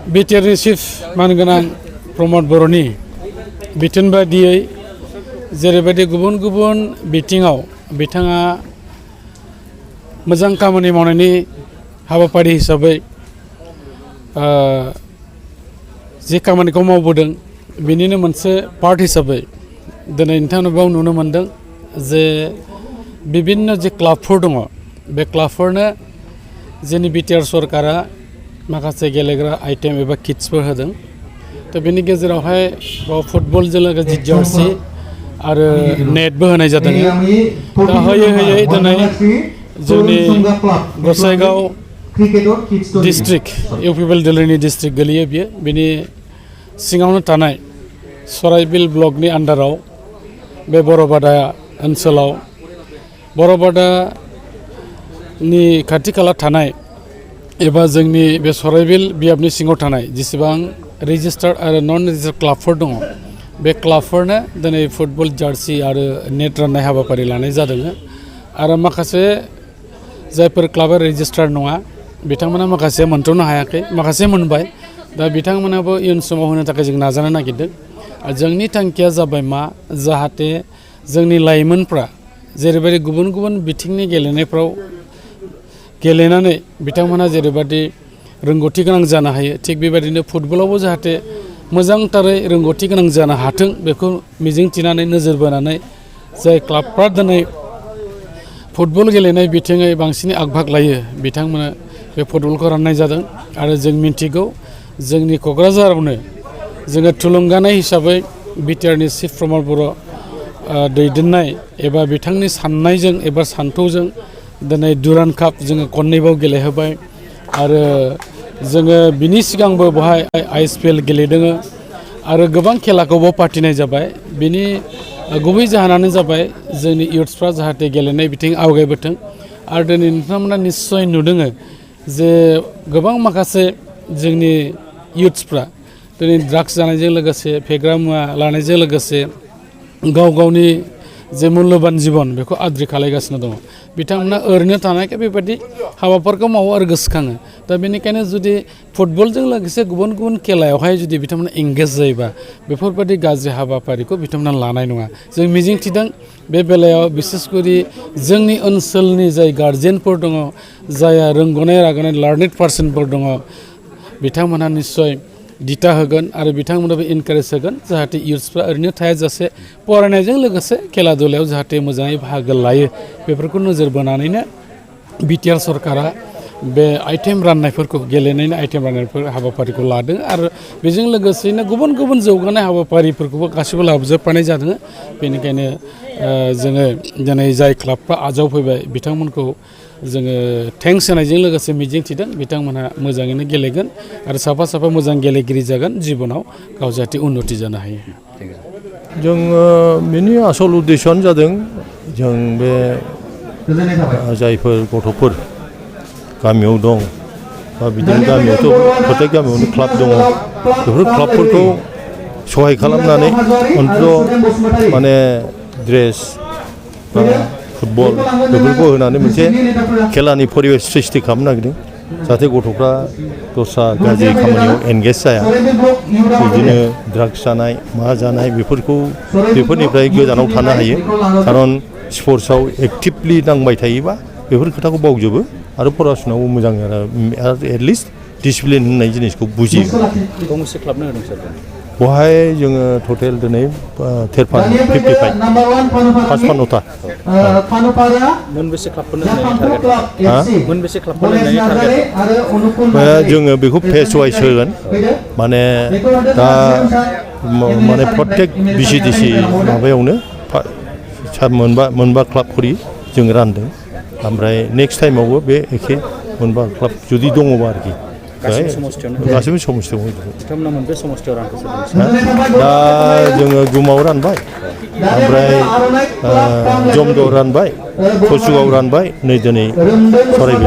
बिटिआरनि चिफ मानगोनां प्रमद बर'नि बिथोन बायदियै जेरैबायदि गुबुन गुबुन बिथिङाव बिथाङा मोजां खामानि मावनायनि हाबाफारि हिसाबै जि खामानिखौ मावबोदों बिनिनो मोनसे पार्ट हिसाबै दिनै नोंथांमोन बेयाव नुनो मोनदों जे बिभिन्न जे क्लाबफोर दङ बे क्लाबफोरनो जोंनि बिटिआर सरकारा माखासे गेलेग्रा आइटेम एबा किट्सफोर होदों तो बेनि गेजेरावहाय फुटबलजों लोगोसे जार्सि आरो नेटबो होनाय जादों दा होयै होयै दिनै जोंनि गसाइगाव डिस्ट्रिक्ट इउपिपिएल दिल्लीनि डिस्ट्रिक्ट गोलैयो बियो बिनि सिङावनो थानाय सराइबिल ब्लकनि आन्डाराव बे बरबादा ओनसोलाव बरबादानि खाथि खाला थानाय एबा जोंनि बे सराइबिल बियाबनि सिङाव थानाय जेसेबां रेजिस्टार्ड आरो नन रेजिस्टार्ड क्लाबफोर दङ बे क्लाबफोरनो दिनै फुटबल जार्सि आरो नेट राननाय हाबाफारि लानाय जादों आरो माखासे जायफोर क्लाबा रेजिस्टार्ड नङा बिथांमोना माखासे मोनथ'नो हायाखै माखासे मोनबाय दा बिथांमोनाबो इयुन समाव होनो थाखाय जों नाजानो नागिरदों जोंनि थांखिया जाबाय मा जाहाथे जोंनि लाइमोनफ्रा जेरैबायदि गुबुन गुबुन बिथिंनि गेलेनायफ्राव गेलेनानै बिथांमोना जेरैबायदि रोंगौथि गोनां जानो हायो थिग बेबायदिनो फुटबलावबो जाहाथे मोजांथारै रोंगौथि गोनां जानो हाथों बेखौ मिजिंथिनानै नोजोर बोनानै जाय क्लाबफ्रा दिनै फुटबल गेलेनाय बिथिङै बांसिनै आग-भाग लायो बिथांमोना बे फुटबलखौ राननाय जादों आरो जों मिन्थिगौ जोंनि क'क्राझारावनो जोङो थुलुंगानाय हिसाबै बिटिआरनि चिफ प्रमद बर' दैदेननाय एबा बिथांनि साननायजों एबा सान्थौजों दिनै दुरान्ड काप जोङो खननैबाव गेलेहोबाय आरो जोङो बिनि सिगांबो बेवहाय आइएसपिएल गेलेदों आरो गोबां खेलाखौबो फाथिनाय जाबाय बिनि गुबै जाहोनानो जाबाय जोंनि इयुथ्सफ्रा जाहाथे गेलेनाय बिथिं आवगायबोथों आरो दिनै नोंथांमोना निस्सय नुदों जे गोबां माखासे जोंनि इयुथ्सफ्रा दिनै ड्राग्स जानायजों लोगोसे फेग्रा मुवा लानायजों लोगोसे गाव गावनि जे मुल्यबान जिबन बेखौ आद्रि खालायगासिनो दङ बिथांमोना ओरैनो थानायखाय बेबायदि हाबाफोरखौ मावो आरो गोसोखाङो दा बेनिखायनो जुदि फुटबलजों लोगोसे गुबुन गुबुन खेलायावहाय जुदि बिथांमोना एंगेज जायोबा बेफोरबायदि गाज्रि हाबाफारिखौ बिथांमोना लानाय नङा जों मिजिंथिदों बे बेलायाव बिसेसकरि जोंनि ओनसोलनि जाय गार्जेनफोर दङ जायहा रोंगौनाय रागोनाय लार्नेड पार्सनफोर दङ बिथांमोनहा निस्सय दिथा होगोन आरो बिथांमोनाबो इनकारेज होगोन जाहाथे इयुथ्सफ्रा ओरैनो थायाजासे फरायनायजों लोगोसे खेला दुलायाव जाहाथे मोजाङै बाहागो लायो बेफोरखौ नोजोर बोनानैनो बिटिआर सरकारा बे आइटेम राननायफोरखौ गेलेनायनि आइटेम राननायफोर हाबाफारिखौ लादों आरो बेजों लोगोसेनो गुबुन गुबुन जौगानाय हाबाफारिफोरखौबो गासैबो लाबोजोबफानाय जादों बेनिखायनो जोङो दिनै जाय क्लाबफ्रा आजावफैबाय बिथांमोनखौ जोङो थेंक्स होनायजों लोगोसे मिजिंथिदों बिथांमोनहा मोजाङैनो गेलेगोन आरो साफा साफा मोजां गेलेगिरि जागोन जिबनाव गाव जाहाथे उन्नति जानो हायो जोङो बेनि आसल उद्देশ্যआनो जादों जों बे जायफोर गथ'फोर गामियाव दं बा बिदिनो गामियावथ' प्रत्येक गामियावनो क्लाब दङ बेफोर क्लाबफोरखौ सहाय खालामनानै अन्तत माने ड्रेस बा फुटबल बेफोरखौ होनानै मोनसे खेलानि परिबेस सृष्टि खालामनो नागिरदों जाहाथे गथ'फ्रा दस्रा गाज्रि खामानियाव एंगेज जाया बिदिनो ड्राग्स जानाय मा जानाय बेफोरनिफ्राय गोजानाव थानो हायो खारन स्पर्ट्सआव एक्टिभलि नांबाय थायोबा बेफोर खोथाखौ बावजोबो आरो फरासुनायावबो मोजां आरो एटलिस्ट डिसिप्लिन होननाय जिनिसखौ बुजियो गंबेसे क्लाबनो होदों सार बेवहाय जोङो टटेल दिनै 55 मोनबेसे क्लाबफोरनो जोङो बेखौ फेस वाइस होगोन माने दा माने प्रत्येक बिसिडिसि माबायावनो मोनबा क्लाब खरि जों रानदों ओमफ्राय नेक्स्ट टाइमावबो बे एखे मोनबा क्लाब जुदि दङबा आरोखि गासैबो समस्थियाव दा जोङो गुमाव रानबाय ओमफ्राय जमदुआव रानबाय कसुगाव रानबाय नै दिनै सराइबिल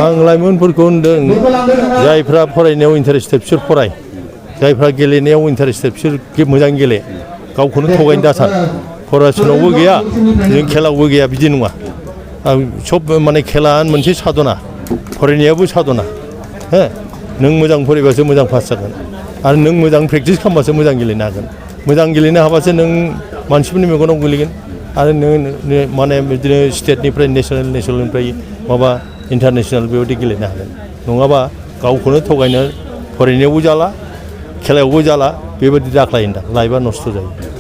आं लाइमोनफोरखौ होनदों जायफ्रा फरायनायाव इन्टारेस्टेड बिसोर फराय जायफ्रा गेलेनायाव इन्टारेस्टेड बिसोर मोजां गेले गावखौनो थगायनो दासान फरायनायावबो गैया खेलायावबो गैया बिदि नङा सब माने खेला मोनसे साधना फरायनायाबो साधना हो नों मोजां फरायबासो मोजां पास जागोन आरो नों मोजां प्रेक्टिस खालामबासो मोजां गेलेनो हागोन मोजां गेलेनो हाबासो नों मानसिफोरनि मेगनाव गोलैगोन आरो नों माने बिदिनो स्टेटनिफ्राय नेसनेलनिफ्राय माबा इन्टारनेसनेल बेबायदि गेलेनो हागोन नङाबा गावखौनो थगायनो फरायनायावबो जाला खेलायावबो जाला बेबायदि जाख्लायो नोंथां लाइफआ नस्थ' जायो